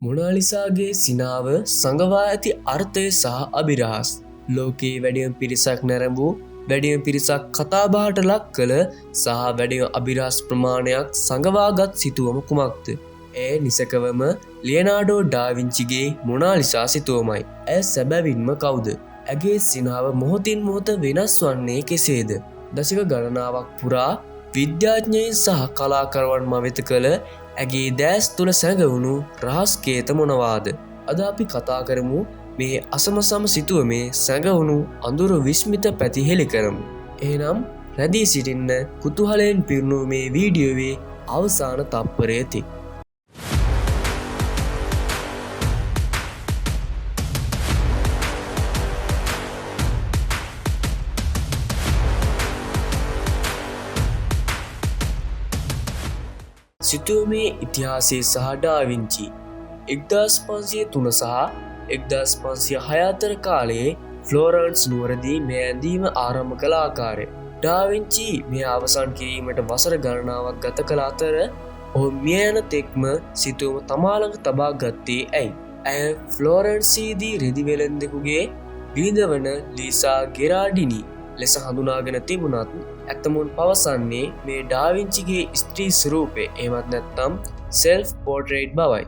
මොනාලිසාගේ සිනාව සඟවා ඇති අර්ථය සහ අභිරහස්. ලෝකයේ වැඩිම පිරිසක් නැරඹූ, වැඩිම පිරිසක් කතාබහට ලක් කළ සහ වැඩිම අභිරහස් ප්‍රමාණයක් සඟවාගත් සිතුවම කුමක්ද? එය නිසකවම ලියනාඩෝ ඩාවින්චිගේ මොනාලිසා සිතුවමයි. ඇය සැබවින්ම කවුද? ඇගේ සිනාව මොහොතින් මොහොත වෙනස් වන්නේ කෙසේද? දශක ගණනාවක් පුරා විද්‍යාඥයින් සහ කලාකරුවන් මවෙත කළ ඇගේ දෑස් තුළ සැඟවුණු රහස් කේත මොනවාද? අද අපි කතා කරමු මේ අසමසම සිතුවමේ සැඟවුණු අඳුරු විස්මිත පැති හෙළි කරමු. එහෙනම් රැඳී සිටින්න කුතුහලයෙන් පිරුණු මේ වීඩියෝවේ අවසාන තප්පරය තෙක්. සිතුවමේ ඉතිහාසය සහ ඩාවින්චි 1503 සහ 1506 අතර කාලයේ ෆ්ලෝරන්ස් නුවරදී මේ ඇඳීම ආරම්භ කළ ආකාරය. ඩාවින්චි මෙය අවසන් කිරීමට වසර ගණනාවක් ගත කළ අතර ඔහු මිය යන තෙක්ම සිතුවම තමා ළඟ තබා ගත්තේ ඇයි? ඇය ෆ්ලෝරන්සීදී රෙදි වෙළෙන්දෙකුගේ බිරිඳ වන ලීසා ගෙරාඩිනි ලෙස හඳුනාගෙන තිබුණත් ඇතමුන් පවසන්නේ මේ ඩාවින්චිගේ ස්ත්‍රී ස්වරූපය, එහෙමත් නැත්නම් සෙල්ෆ් පෝට්‍රේට් බවයි.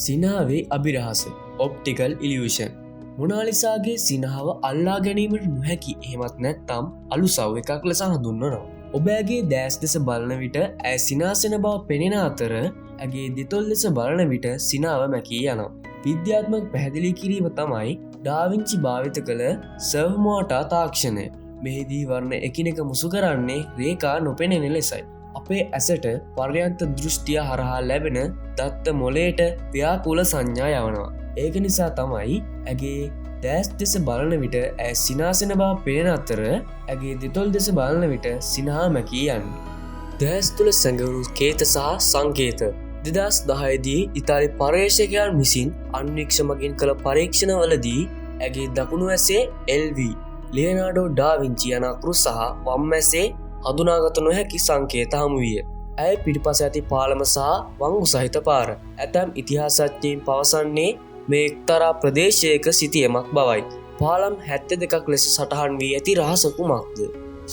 සිනාවේ අභිරහස ඔප්ටිකල් ඉලියුෂන්. මොනාලිසාගේ සිනහව අල්ලා ගැනීමට නොහැකි, එහෙමත් නැත්නම් අලුසව් එකක් ලෙස හඳුන්වනවා. ඔබ ඇගේ දෑස් දෙස බලන විට ඇය සිනාසෙන බව පෙනෙන අතර ඇගේ දෙතොල් දෙස බලන විට සිනාව මැකී යනවා. විද්‍යාත්මක පැහැදිලි කිරීම තමයි ඩාවින්චි භාවිත කළ සර්ව්මෝටා තාක්ෂණය. මෙහිදී වර්ණ එකිනෙක මුසු කරන්නේ රේඛා නොපෙනෙන ලෙසයි. අපේ ඇසට පර්යන්ත දෘෂ්ටිය හරහා ලැබෙන දත්ත මොලේට ව්‍යාකූල සංඥා යවනවා. ඒක නිසා තමයි ඇගේ දෑස් දෙස බලන විට ඇය සිනාසෙන බව පේන අතර ඇගේ දෙතොල් දෙස බලන විට සිනහා මැකී යන්නේ. දෑස් තුළ සැඟවුණු කේත සහ සංකේත. 2010දී ඉතාලි පර්යේෂකයන් විසින් අන්වීක්ෂ මගින් කළ පරීක්ෂණවලදී ඇගේ දකුණු ඇසේ LV Leonardo ඩාවින්චි යන අකුරු සහ වම් ඇසේ හඳුනාගත නොහැකි සංකේත හමු විය. ඇය පිටිපස ඇති පාලම සහ වංගු සහිත පාර. ඇතැම් ඉතිහාසඥයින් පවසන්නේ මේ එක්තරා ප්‍රදේශයක සිටියමක් බවයි. පාලම් 72ක් ලෙස සටහන් වී ඇති රහස කුමක්ද?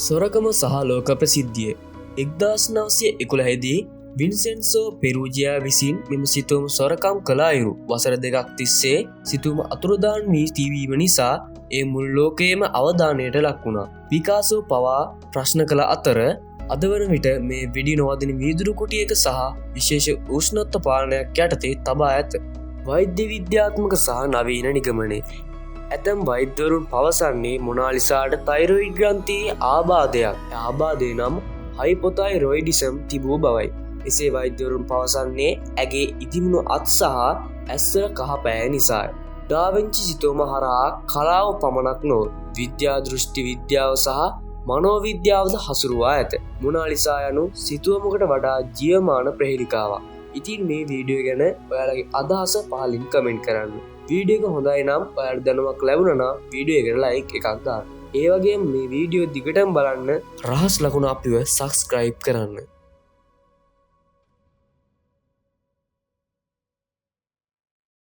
සොරකම සහ ලෝක ප්‍රසිද්ධිය. 1911දී වින්සෙන්සෝ පෙරූජියා විසින් මෙම සිතුවම සොරකම් කළ අයුරු වසර දෙකක් තිස්සේ සිතුවම අතුරුදහන් වී තිබීම නිසා ඒ මුළු ලෝකයේම අවධානයට ලක් වුණා. පිකාසෝ පවා ප්‍රශ්න කළ අතර අද වන විට මේ වෙඩි නොවදින වීදුරු කුටියක සහ විශේෂ උෂ්ණත්ව පාලනයක් යටතේ තබා ඇත. වෛද්‍ය විද්‍යාත්මක සහ නවීන නිගමනය. ඇතැම් වෛද්‍යවරුන් පවසන්නේ මොනාලිසාට තයිරොයිඩ් ග්‍රන්ථියේ ආබාධයක්, ආබාධය නම් හයිපොතයිරොයිඩිසම් තිබූ බවයි. එසේ වෛද්‍යවරුන් පවසන්නේ ඇගේ ඉදිමුණු අත් සහ ඇස්වල කහ පෑ නිසාය. ඩාවින්චි සිතුවම හරහා කලාව පමණක් නොව විද්‍යා දෘෂ්ටි විද්‍යාව සහ මනෝවිද්‍යාවද හසුරුවා ඇත. මොනාලිසා යනු සිතුවමකට වඩා ජීවමාන ප්‍රහේලිකාවක්. ඉතින් මේ වීඩියෝ ගැන ඔයාලගේ අදහස පහලින් කමෙන්ට් කරන්න. වීඩියෝ එක හොඳයි නම් ඔයාලට දැනුමක් ලැබුණා නම් වීඩියෝ එකට ලයික් එකක් දාන්න. ඒ වගේම මේ වීඩියෝ දිගටම බලන්න රහස් ලකුණ අපිව සබ්ස්ක්‍රයිබ් කරන්න.